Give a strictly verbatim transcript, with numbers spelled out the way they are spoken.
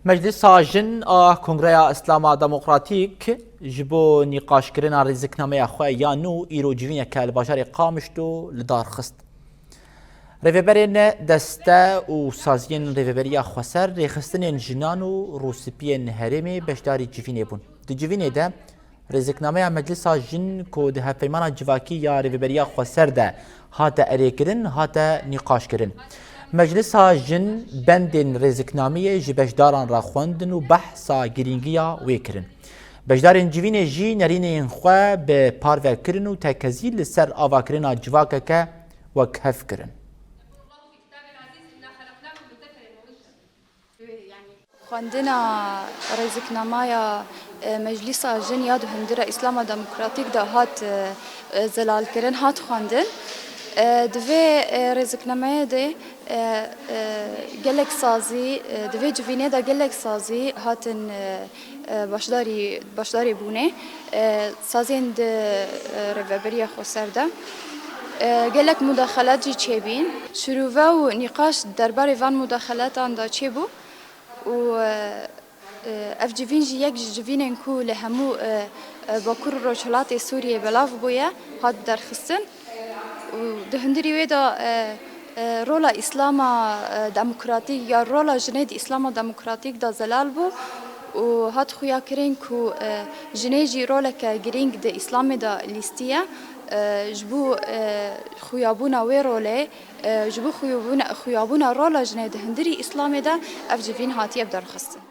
Meclisa Jin a Kongreya Îslama Demokratîk ji bo nîqaşkirina rêziknameya xwe ya nû îro civîneke li bajarê Qamişlo li dar xist. Rêveberên deste û saziyên Rêveberiya Xweser, rêxistinên jinan û rûspiyên herêmê beşdarî civînê bûn. Di civînê de rêziknameya Meclisa Jin ku di Hevpeymana Civakî ya Rêveberiya Xweser de hate erêkirin, hate nîqaşkirin. Meclisa Jin bendên rêziknameyê ji beşdaran re xwendin û behsa girîngiya wê kirin. Beşdarên civînê jî nerînên xwe bi parve kirin û tekezî li ser avakirina civakeke wekhev kirin. Xwendina rêziknameya, e, Meclîsa Jin ya di Hundira Îslama Demokratîk de hat, e, e, zelalkirin, hat xwendin. E, di vê, e, rêziknameyê de, e, e, gelek sazî, e, di vê civînê de gelek sazî hatin, e, e, başdarî, başdarî bûnê, e, sazên di, e, Rêveberiya Xweser de. E, gelek mudaxelat jî çêbîn. Şirove û nîqaş derbarê van mudaxelatan de çêbû û, e, e, ev civîn jî yek ji civînên ku li hemû, e, e, Bakur û Rojhilatê Sûriyê belav bûye, hat derxistin. Û di hundirî wê de, e, e, rola Îslama, e, demokratîk ya rola jinê di Îslama demokratîk de zelal bû û hat xuyakirin ku, e, jinê jî roleke girîng di Îslamê de lîstiye. E, ji bo, e, xuyabûna wê rolê, e, ji bo xuyabûna, xuyabûna rola jinê di hundirî Îslamê de ev civîn hatiye bidarxistin.